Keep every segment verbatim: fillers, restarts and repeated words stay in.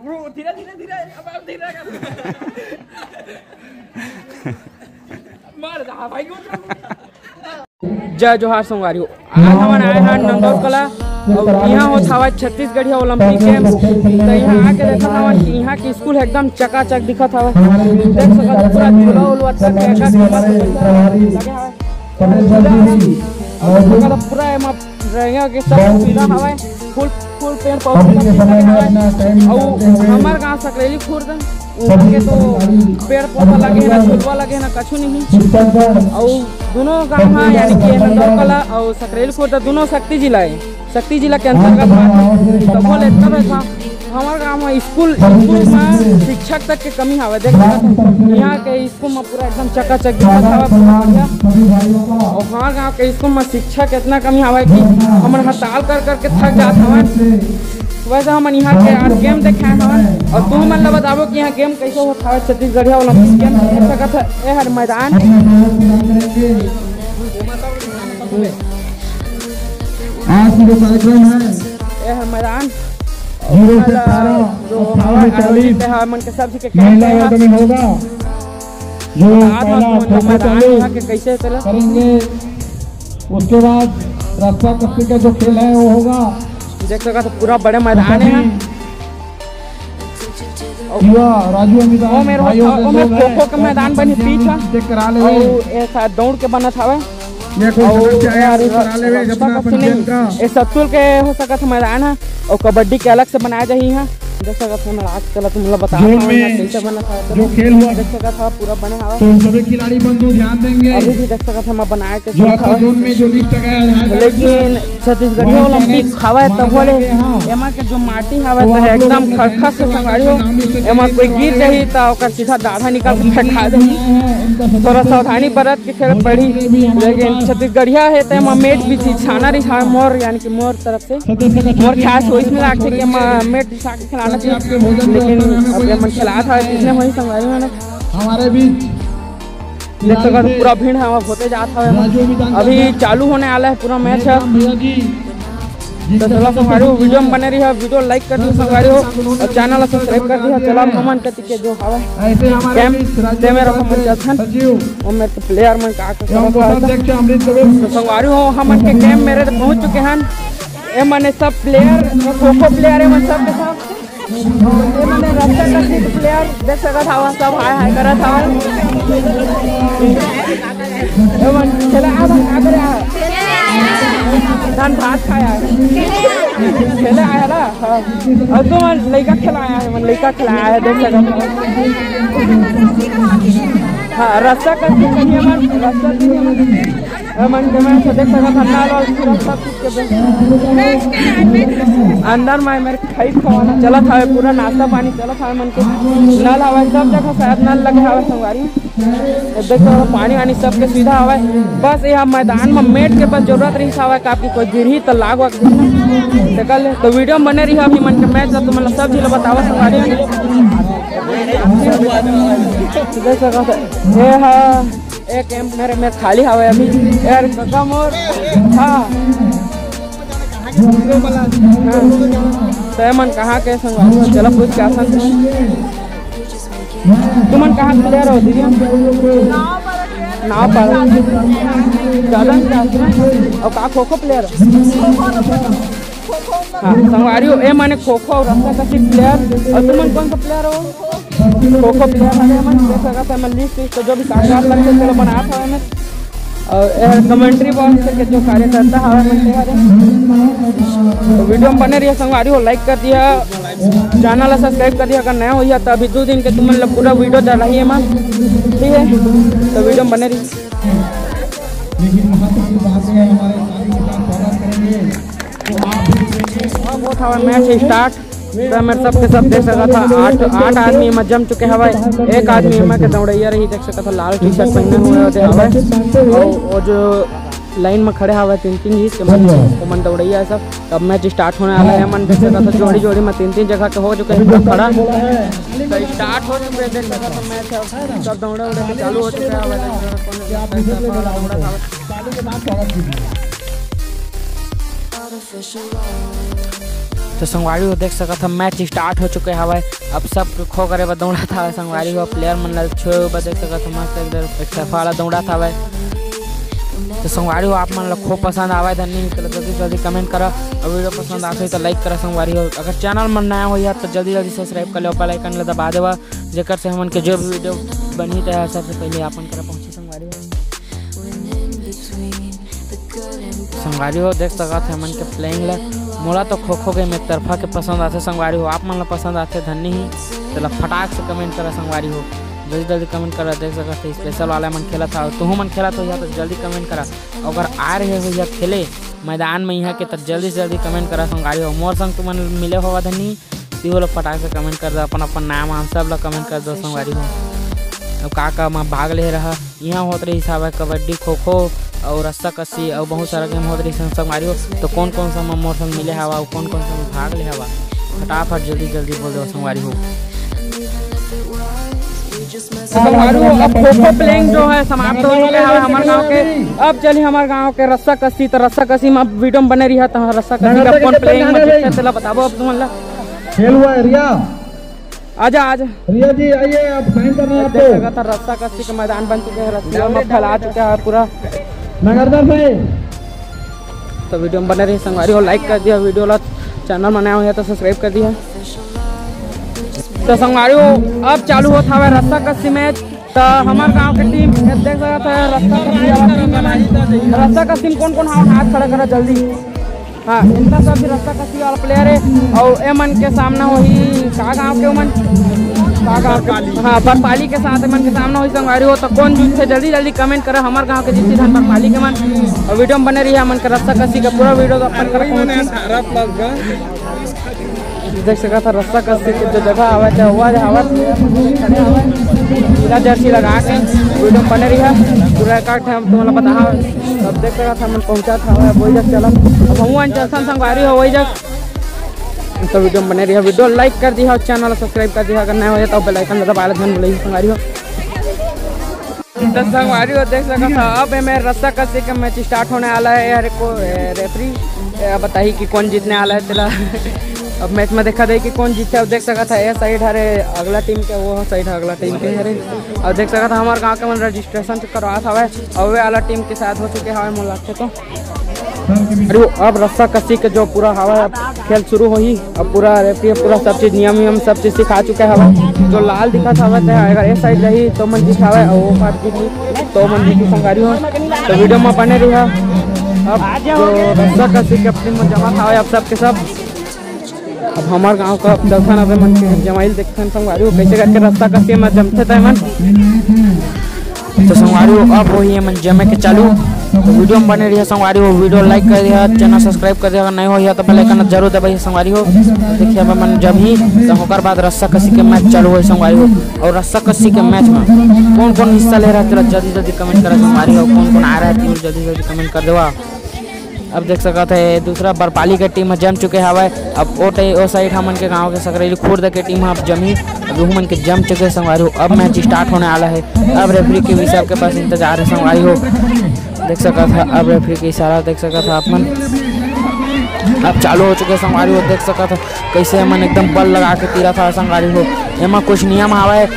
धीरे धीरे धीरे, अब धीरे। मार जा भाई। जय जोहार संगवारी हो। आज हमन आए हन नंदौर कला अउ इहाँ होत हवय छत्तीसगढ़िया ओलंपिक गेम्स। त इहाँ आके देखत हवन कि इहाँ के स्कूल एकदम चकाचक दिखत हवय। देख सकत हो पूरा झूला उलवा तक एका के मस्त लगे हवय। पूरा, पूरा एमा रहेंगे के सब सुविधा हवय। फूल, फूल पेड़ पौधे लगे हवय। अउ हमर गांव सकरेली खुर्द, उहाँ के तो पेड़ पौधा लगे हे ना, झुलवा लगे हे ना, कछु नहीं। अउ दोनों गांव ह, यानी कि नंदौर कला अउ सकरेली खुर्द, दोनों सक्ती जिला हे। सक्ती जिला के अंतर्गत आथे। तभो ले इतना बड़े था, हमर गांव म स्कूल, स्कूल म शिक्षक तक के कमी हवय। देख सकत हो, इहाँ के स्कूल म पूरा एकदम चकाचक दिखत हवय, पूरा बढ़िया। अउ हमर गांव के स्कूल म शिक्षक इतना कमी हवय कि हमन हड़ताल कर कर के थक जात हवन। वैसे हमन इहाँ के आज गेम देखे हवन अउ तुमन ला बताबो कि इहाँ गेम कइसे होत हवय। छत्तीसगढ़िया ओलंपिक गेम देख सकत ह, ए हर मैदान। आज की जो कार्यक्रम है, ए हर मैदान। जीरो से अठारह, जो अठारह से हवा चालीस, आयोजित है, हमन के सब जी के महिला कैंप है। वर्ग में होगा। जो आज पहला हम खो खो मैदान चालू यहाँ के कैसे चला? करेंगे, उसके बाद रस्सा कस्सी का जो खेल है वो होगा। देख सकत हो पूरा बड़े मैदान है। युवा राजू अमिताभ ओ मेरे भाइयों से ओ मेरे अनुरोध है, खो खो के मैदान बनी पीछे। चेक करा ले। अउ ए शायद दौड़ के बनत हवे। ये कोई अउ सदस्य आया, यार, वो करा ले, रस्सा अपना कस्सी पंचायत नहीं। का। ए सतुल के हो सकत हे मैदान है अउ कबड्डी के अलग से बनाया जाही है। देख सकत हो, मैं आज चला तुम लोग बता जोन रहा हूँ, में यहाँ कैसे बनत हवे। जो खेल हुआ, देख सकत हो, पूरा बने हवे। तो सभी खिलाड़ी बंधु ध्यान देंगे। अभी भी देख सकत हो, मैं बनाए के जो रखा आपके हवे। जोन में जो लिस्ट आया है, लेकिन छत्तीसगढ़िया ओलंपिक हवय, तब बोले एमा के जो माटी हवय, तो एकदम खरखस से संगवारी हो। एमा कोई गिर जाही, त ओकर सीधा डाढ़ा निकाल के फेंका देही। थोड़ा सावधानी बरत के खेले पड़ी, लेकिन छत्तीसगढ़िया हे, त एमा मेट भी बिछाना रही मोर, यानी कि मोर तरफ से। मोर ख्याल से वइसने लागथे कि एमा मेट बिछा के खिलाना चाहिए, लेकिन अब एमन खिलात हवय, किसने होही संगवारी हो ना। हमारे बीच देख सकत हो, पूरा भीड़ ह होते जात हवे। अभी चालू होने वाला है पूरा मैच ह। तो चलो संगवारी हो, वीडियो में बने रहिए, वीडियो लाइक कर दियो संगवारी हो, और चैनल ला सब्सक्राइब कर दियो। चलो अब हमन कति के जो हवे ऐसे हमारे कैंप बीच राज्य ते मेरा विधान हमन परिषद चलथन। सचिव और मेरे प्लेयर मन का का एवं करत हवे। कोषाध्यक्ष अमृत दुबे। तो संगवारी हो, हमन के कैंप मेरे पहुंच चुके हन। ए मने सब प्लेयर, खो खो प्लेयर, ए मन सब के सब। ए मने रस्सा कस्सी के प्लेयर देख सकत हवा, सब हाय हाय करत हवा। ए मन खेला आ, आ करे आ। धान भात खाया है। खेले आया ना? हाँ। और तुम लइका खेला आया है, मन लइका खेला आया है, देख सकत हवा। हाँ, रस्सा कस्सी करिए मन, रस्सा करिए मन। ए मन के मैं से देख सकत हन, नाल वाल पूरा सब चीज के बे-, अंदर में मेरे खाई खवाना चलत हवे, पूरा नाश्ता पानी चलत हवे मन के। नल हवे, सब जगह शायद नल लगे हवे संगवारी। ए देख सकत हो, पानी वानी सब के सुविधा हवे। बस ये मैदान में मेट के बस जरूरत रही हवे, काफी कोई गिरही त लाग वाग तेकर ले। तो वीडियो में बने रही, अभी मन के मैच ला तुमन ला सब चीज ला बतावा संगवारी। देख सकत हो, ये हा एक एम मेरे में खाली हवे अभी। यार कका मोर, हाँ। हाँ। तो मन कहाँ के संगवारी? चलो पूछ के आसन। तुमन कहाँ के प्लेयर हो दीदी? नाव पर। ज्यादा नहीं जानते ना? और का खो खो प्लेयर हो? हाँ, संगवारी हो, ए माने खो खो और रस्सा कस्सी प्लेयर। और तुमन कौन सा प्लेयर हो? खो खो प्लेयर हवे मन, देख सकत हव मन लिस्ट, तो जो भी कागजात लगथे, चलो बनात हवे मन। और ए कमेंट्री बॉक्स के जो कार्यकर्ता हवे मन, ते हरे। तो वीडियो में बने रहिए संगवारी हो, लाइक कर दिया, चैनल ला सब्सक्राइब कर दिया, अगर नया होइया तो अभी दो दिन के तुमन ला पूरा वीडियो चलाही एमा, ठीक है? तो वीडियो में बने रहिए। लेकिन महत्वपूर्ण बात यह है, हमारे साथी के साथ स्वागत करेंगे। अब होत हवय मैच स्टार्ट। तो मेरे सबके सब देख सकत हव, आठ, आठ आदमी एमा जम चुके हवय। एक आदमी एमा के दौड़ैया रही, देख सकत हव, लाल टी शर्ट पहने हुए होते हवय। और वो जो लाइन में खड़े हवय तीन तीन जी, ते मन, ते मन दौड़ैया है सब। अब मैच स्टार्ट होने वाला है। मन देख सकत हव, जोड़ी जोड़ी में तीन तीन जगह के हो चुके हैं पूरा खड़ा। तो स्टार्ट हो चुके हैं, देख सकत हव मैच अब सब दौड़े उड़े के चालू हो चुके हैं। तो संगवारी हो, देख सकत ह, मैच स्टार्ट हो चुके हवय। अब सब खो करे बर दौड़त हवय संगवारी हो। प्लेयर मन ला छुए बर देख सकत ह, मस्त एकदम एक तरफा वाला दौड़त हवय। तो संगवारी हो, आप मन ला खो पसंद आवय धनी, तो जल्दी जल्दी कमेंट करा, और वीडियो पसंद आथे तो लाइक करा संगवारी हो। अगर चैनल मन नया होइहा तो जल्दी जल्दी सब्सक्राइब कर लो, बेल आइकन ला दबा देवा, जेकर से हमन के जो भी वीडियो बनही ते सबसे पहले आप मन करा पहुंची संगवारी हो। संगवारी हो, देख सकत हे हमन के प्लेइंग ला। मोला तो खो खो गेम एक तरफा के पसंद आथे संगवारी हो, आप मन ला पसंद आथे धन्नी ही, तेला फटाक से कमेंट करा संगवारी हो, जल्दी जल्दी कमेंट करा। देख सकत हे स्पेशल वाला मन खेलत हव, तुहू मन खेलत हो या तो जल्दी कमेंट करा। अगर आ रहे हो या खेले मैदान में यहाँ के, तो जल्दी से जल्दी कमेंट करा संगवारी हो। मोर संग तुमन मिले होवा धन्नी, तिहो लोग फटाक से कमेंट कर दो, अपन अपन नाम वाम सब लोग कमेंट कर दो संगवारी हो। अब का का मैं भाग ले रहा, यहाँ होत रहिस हवय कबड्डी, खो खो अउ रस्सा कस्सी अउ बहुत सारा गेम होत रहिस हे संगवारी हो। तो कौन कौन सा म मोर संग मिले हवा अउ कौन कौन सा म भाग ले हवा, फटाफट जल्दी जल्दी बोल दो संगवारी हो। संगवारी हो, अब खो खो प्लेइंग जो है समाप्त हो चुके हवे हमर गांव के। अब चली हमर गांव के रस्सा कस्सी, तो रस्सा कस्सी में वीडियो में बने रहिहा, तो रस्सा कस्सी का कौन प्लेइंग में जीतथे तेला बताबो अब तुमन ला। खेल हुआ एरिया। आजा, आजा। रिया जी, आइए, आप साइन करना है देख आपको। सकत ह, रस्सा कस्सी के मैदान बन चुके हैं, रस्सी में फैला चुके हैं पूरा। नगरदार भाई। तो वीडियो में बने रहिए संगवारी हो, लाइक कर दिया वीडियो ला, चैनल में नया हो तो सब्सक्राइब कर दिया। तो संगवारी हो, अब चालू होत हवे रस्सा कस्सी मैच। तो हमार गांव के टीम देख सकत है, रस्सा कस्सी वाला टीम में, रस्सा कस्सी में कौन कौन हवा, हाथ खड़ा करा जल्दी। हाँ, इतना सब भी रस्सा कस्सी वाला प्लेयर है। और ए मन के सामना होही का गांव के उमन, का गांव के? हाँ, बरपाली के साथ ए मन के सामना होही संगवारी हो। तो कौन जीतथे जल्दी जल्दी कमेंट करा, हमार गांव के जीती धन बरपाली के मन। और वीडियो में बने रहिए, हमन के रस्सा कस्सी का पूरा वीडियो अपन कर पहुंची। देख सकत ह रस्सा कस्सी के जो जगह आवे ते हुआ हवा पीला जर्सी लगा के वीडियो में बने रहिए, पूरा का हम तुमन ला बताहा। अब देख सकत ह हमन पहुंचत हवे वही जग, चलत अब हम चलथन संगवारी हो वही जग। तो वीडियो में बने रहिए, वीडियो लाइक कर दिहा, चैनल सब्सक्राइब कर दिहा, अगर नया हो जाए तो बेल आइकन दबा ले धन बोले संगवारी हो। तो संगवारी हो देख सकत ह, अब एमे रस्सा कस्सी के मैच स्टार्ट होने वाला है। यार को ए, रेफरी ए, बताही कि कौन जीतने वाला है तेला। अब मैच में देखा दे कि कौन जीतथे। अब देख सकत ह, ए साइड हरे अगला टीम के, वो साइड अगला टीम के हरे। अब देख सकत ह, हमार गांव के मन रजिस्ट्रेशन करवात हवे, और वे वाला टीम के साथ हो चुके हवे मोला लगथे तो। अरे अब रस्सा कस्सी के जो पूरा हवा, अब खेल शुरू होही। अब पूरा रेफरी पूरा सब चीज, नियम वियम सब चीज सिखा चुके हवा। जो लाल दिखत हवा ते अगर ए साइड रही तो मन जीत हवे, और वो पार जीती तो मन जीती संगवारी हो। तो वीडियो में बने रहिहा। अब जो रस्सा कस्सी के अपनी मन जमा हवे, अब सब के सब अब हमार गांव का अब चलथन, अब मन के जमाइल देखथन संगवारी हो, कैसे करके रस्सा कस्सी में जमथे तय मन। तो संगवारी हो, अब होही एमन जमे के चालू। तो वीडियो में बने रहिए संगवारी हो, वीडियो लाइक कर दिया, चैनल सब्सक्राइब कर दिया, अगर नहीं होइहा तो बेल आइकन जरूर दबाइए संगवारी हो। देखिए अब एमन जमही तो ओकर बाद रस्सा कस्सी के मैच चालू होही संगवारी हो। और रस्सा कस्सी के मैच में कौन कौन हिस्सा ले रहा है, जल्दी जल्दी कमेंट करा संगवारी हो, कौन कौन आ रहा है टीम, जल्दी जल्दी कमेंट कर देवा। अब देख सकत है दूसरा बरपाली के टीम ह जम चुके हवय। अब ओ टाइ-, ओ साइड हमन के गांव के सकरैली खुर्द के टीम ह अब जमी, अब उहू मन के जम चुके हे संगवारी हो। अब मैच स्टार्ट होने वाला है। अब रेफरी के भी सबके पास इंतजार है संगवारी हो। देख सकत है अब रेफरी के इशारा देख सकत है आप मन। अब चालू हो चुके हे संगवारी हो, देख सकत है कैसे एमन एकदम बल लगा के तीरत हवय संगवारी हो। एमा कुछ नियम हवय,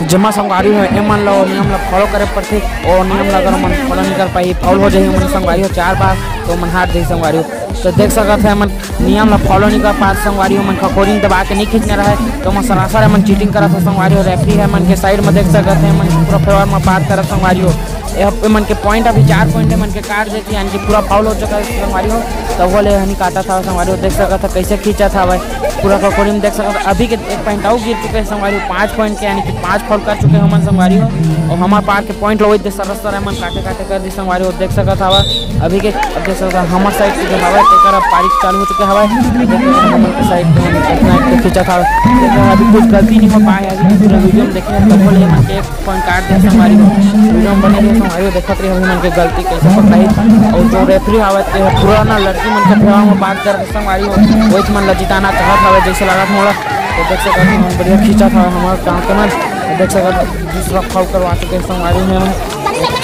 जेमा संगवारी हो, एमन ल ओ नियम ल फॉलो करे पड़थे। ओ नियम ल अगर ओमन फॉलो नइ कर पाही, फाउल हो जाही ओमन संगवारी हो चार बार, तो ओमन हार जाही संगवारी हो। तो देख सकत हे, एमन नियम ल फॉलो नइ कर पात संगवारी हो, ओमन खकोरी दबा के नइ खींचने रहय, तो ओमन सरासर एमन चीटिंग करत हे संगवारी हो। रेफरी हे एमन के साइड म, देख सकत हे एमन पूरा फेवर म बात करत संगवारी हो। ए, एमन के पॉइंट अभी चार पॉइंट एमन के काट देती, यानी कि पूरा फाउल हो चुका है संगवारी हो। तो वो ले हनी काटा था संगवारी हो, देख सकत है कैसे खींचा था भाई, पूरा ककोरी में देख सकत है। अभी के एक पॉइंट आउ गिर चुके हैं संगवारी हो, पाँच पॉइंट के, यानी कि पाँच फाउल कर चुके हैं हमन संगवारी हो। और हमार पार के पॉइंट लो देख सरस सर एमन काटे काटे कर दी संगवारी हो, देख सकत हवा। अभी के अब देख सकत हवा हमार साइड से जो हवा तेकर अब पारी चालू हो चुके हवा। देख सकत हवा हमन के साइड पे हम कितना एक खींचा था, देख सकत हवा अभी कुछ गलती नहीं हो पाए, अभी पूरा वीडियो में देखे तो बोले एमन के पॉइंट काट दे संगवारी हो। वीडियो में बने रहिए संगवारी हो, देखत रहिए हमन के गलती कैसे पकड़ाई। और जो रेफरी हवे ते ह पूरा ना लड़की मन के फेवा में बात कर संगवारी हो, वही मन ल जिताना चाहत हवे जैसे लागत मोला। तो देख सकत हो बढ़िया खींचत हवे हमार गाँव के मन। देख सकत हो, दूसरा फाउल करवा चुके हे संगवारी हो।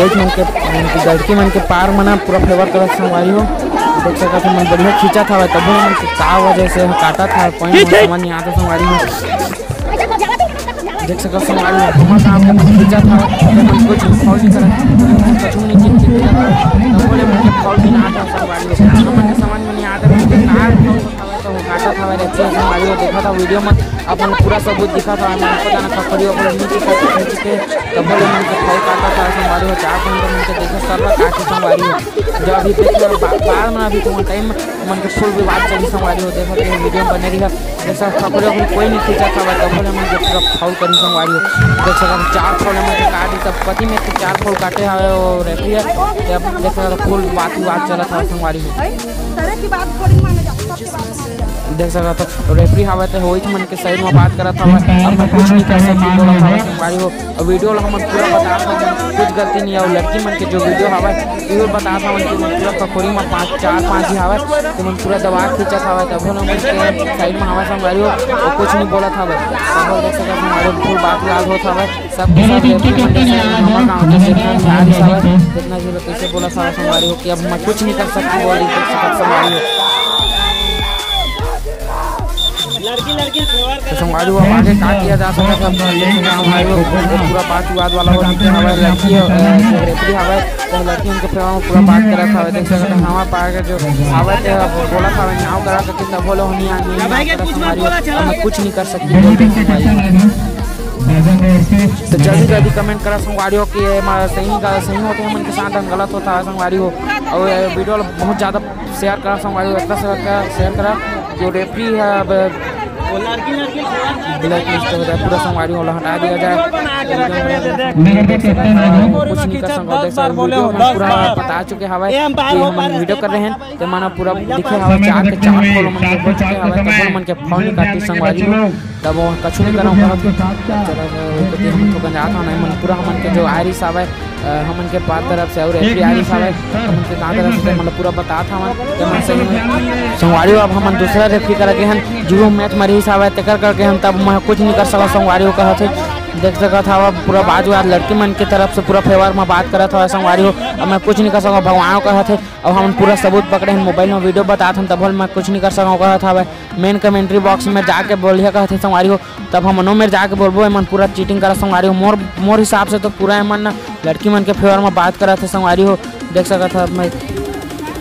ओइच मन के, मन के लड़की मन के पार मना पूरा फेवर करत संगवारी हो। देख सकत हो, मन बढ़िया खींचत हवय, तभो मन के का वजह से ह काटत हवय, पॉइंट मन समझ नहीं आत हे संगवारी हो। देख सकत हो संगवारी हो, बहुत आप खींचत हवय, मन कुछ फाउल नहीं करत, कुछ नहीं खींच, खींच, तभो ले मन के फाउल नहीं आत हे संगवारी हो। हमन के समझ में नहीं आत हे, का फाउल हवय तो काटत हवय, रेफरी संगवारी हो। देखत हव वीडियो में, अपन पूरा सबूत दिखत हवय, मन को जाना खखरी ओकर नीचे से खींच के तभो ले मन के फाउल काटत हवय संगवारी हो। चार पॉइंट मन के देखे सब काटे संगवारी हो। जो अभी देख लो बा-, बाद में अभी तुमन टाइम मन के फुल विवाद चली संगवारी हो। देखो तो ये वीडियो में बने रही है। जैसा खखरी ओकर कोई नहीं खींचत हवय, तभो ले मन के पूरा फाउल करी संगवारी हो। देख सकत हो चार फाउल मन के काट दी, तब पति में से चार फाउल काटे हवय और रेफरी है। ये अब देख सकत हो फुल बात विवाद चलत हवय संगवारी हो। तरह की बात थोड़ी माने जाओ, सबकी बात माने जाओ। देख सकत हो, रेफरी हवय ते होइच मन के साइड में बात करत हवय, अब मैं कुछ नहीं कर सकती बोलत हवय संगवारी हो। और वीडियो ला हमन पूरा बतात हवन, कुछ गलती नहीं हे। और लड़की मन के जो वीडियो हवय, वो बतात हवन कि मन पूरा पकौड़ी में पाँच, चार पाँच ही हवय, तो मन पूरा दबा के खींचत हवय, तभो ले मन के साइड में हवय संगवारी हो, और कुछ नहीं बोलत हवय। तभो देख सकत हो, हमारे फुल बात लाल होत हवय, सब के सब रेफरी मन के साइड में हमारे गाँव के जितना भी हारिस हवय, जितना भी लोग कैसे बोलत हवय संगवारी हो कि अब मैं कुछ नहीं कर सकती बोल रही, देख सकत संगवारी हो। तो संगवारी हो, अब आगे का किया जा सकत हे, अब देख सकत हे संगवारी हो, वो पूरा बात विवाद वाला हो चुके हवय। लड़की, अ, जो रेफरी हवय, तो लड़की मन के फेवर में पूरा बात करत हवय। देख सकत हो, हमारे पास जो हवय, ते बोलत हवय, नाव करा करके तभो ले होनी आनी, नाव करा संगवारी हो, अब मैं कुछ नहीं कर सकती बोल रही संगवारी हो। तो जल्दी जल्दी कमेंट करा संगवारी हो कि ये मा-, सही का, सही होत हे हमन के साथ, गलत होत हे संगवारी हो। और ये वीडियो ला बहुत ज्यादा शेयर करा संगवारी हो, इतना शेयर करा, शेयर करा। जो रेफरी है अब ब्लैक लिस्ट हो जाए, पूरा संगवारी हो ला हटा दिया जाए। कुछ नहीं कर सकते, देख सकते, वीडियो में पूरा बता चुके हवय कि हम वीडियो कर रहे हैं, तो माना पूरा दिखे हवय, चार के चार फाउल मन के हो चुके हवय, तो मन के फाउल नहीं काटी संगवारी हो, तब वो कछु नहीं करा, चला, हमन थोकन जात हन, मन पूरा हमन के जो आयरिस हवय, अ, हमन के पार तरफ से अउ रेफरी आइस हवय, हमन के गाँव तरफ से, मतलब, पूरा बतात हवन। ते मन सही में संगवारी हो, अब हमन दूसरा रेफरी करा गे हन, जो मैच म रहिस हवय, तेकर करके हम तब मैं कुछ नहीं कर सकत संगवारी हो कहत हे। देख सकत हव, पूरा बात विवाद लड़की मन के तरफ से पूरा फेवर म बात करत हवय संगवारी हो, अब मैं कुछ नहीं कर सकत, भगवान कहत हे। अब हमन पूरा सबूत पकड़े हन, मोबाइल म वीडियो बतात हन, तब मैं कुछ नहीं कर सकत कहत हवय। मेन कमेंट्री बॉक्स में जाके बोलिया कहत हे संगवारी हो, तब हमन ओमेर जाके बोलबो, एमन पूरा चीटिंग करत संगवारी हो। मोर, मोर हिसाब से तो पूरा एमन ना लड़की मन के फेवर में बात करत हे संगवारी हो। देख सकत ह, मैं,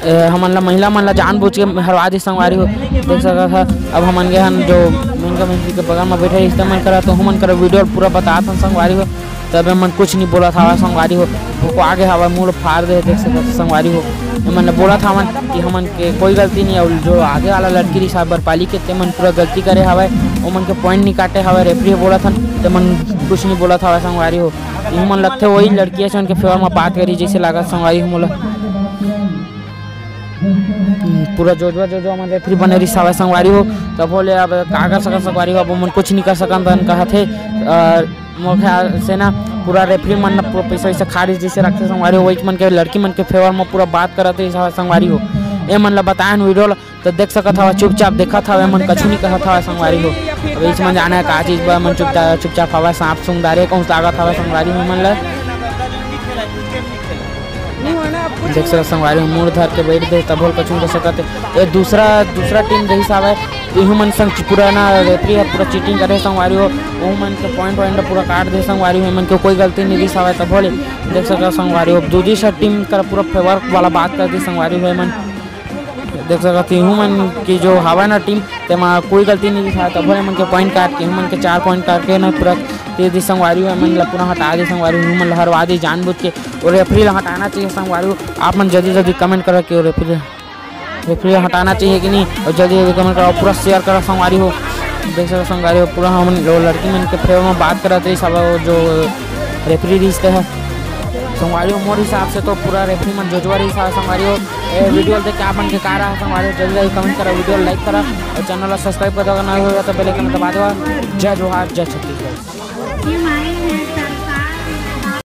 ए, हमन ला, महिला मन ला जानबूझ के हरवा दी संगवारी हो। देख सकत ह, अब हमन गे हन जो मेन कमेंट्री के बगल में बैठे रिश्ता मन करत, ओहू मन कर वीडियो पूरा बतात हन संगवारी हो। तब एमन कुछ नहीं बोलत हवय संगवारी हो, वो आगे हवय, मुंह ल फाड़ दे, देख सकत हो संगवारी हो। एमन ल बोलत हवन कि हमन के कोई गलती नहीं, और जो आगे वाला लड़की रिहिस हवय बरपाली के, तेमन पूरा गलती करे हवय, ओमन के पॉइंट नहीं काटे हवय, रेफरी बोलत हन, तेमन कुछ नहीं बोलत हवय संगवारी हो। इहू मन लगथे वही लड़की असन के फेवर म बात करी जैसे लागत संगवारी हो मोला। पूरा जोजवा जोजवा मन रेफरी बने रिहिस हवय संगवारी हो, तभो ले अब का कर सकत संगवारी हो, अब ओमन कुछ नहीं कर सकन तन कहत हे। अ, मोर ख्याल से ना पूरा रेफरी मन ना पूरा पैसा वैसा खा रही जैसे रखते संगवारी हो, वही मन के लड़की मन के फेवर में पूरा बात करत रही संगवारी हो। ए मन ला बतायन वीडियो ला, तो देख सकत हवा, चुपचाप देखत हवा, मन कछु नहीं कहत हवा संगवारी हो। अब इस मन जाना है का चीज बा, मन चुपचाप, चुपचाप हवा, सांप सूंघ डारे, कौन लागत हवा संगवारी हो मन ला। देख सकत संगवारी हो, मुड़ धर के बैठ दे, तभो ल कछु नहीं कर सकत। ए दूसरा, दूसरा टीम रहिस हवय, इहू मन संग पुराना रेफरी ह पूरा चीटिंग करे संगवारी हो, ओहू मन के पॉइंट वॉइंट पूरा काट दे संगवारी हो, एमन के कोई गलती नहीं रहिस हवय, तभो ले देख सकत संगवारी हो, दूसरी टीम कर पूरा फेवर वाला बात कर दे संगवारी हो एमन। देख सकत इहू मन की जो हवय ना टीम, तेमा कोई गलती नहीं रहिस हवय, तभो ले एमन के पॉइंट काट के, इहू मन के चार पॉइंट काट के ना पूरा दे दी संगवारी हो, एमन ला पूरा हटा दे संगवारी हो, इहू मन ला हरवा दे जानबूझ के, और रेफरी ला हटाना चाहिए संगवारी हो। आप मन जल्दी जल्दी कमेंट करके और रेफरी रेफरी हटाना चाहिए कि नहीं, और जल्दी जल्दी कमेंट करो, पूरा शेयर करो संगवारी हो। देख सकते संगवारी हो, पूरा हमन वो लड़की मन के फेवर में बात करत रही सब, वो जो रेफरी रिश्ते है संगवारी हो। मोर हिसाब से तो पूरा रेफरी मन जोजवा रही सब संगवारी हो। ए वीडियो देख के आप मन के का रहा संगवारी हो, जल्दी जल्दी कमेंट करो, वीडियो लाइक करो और चैनल ला सब्सक्राइब कर दो अगर नए हो तो बेल आइकन दबा दो। जय जोहार, जय छत्तीसगढ़।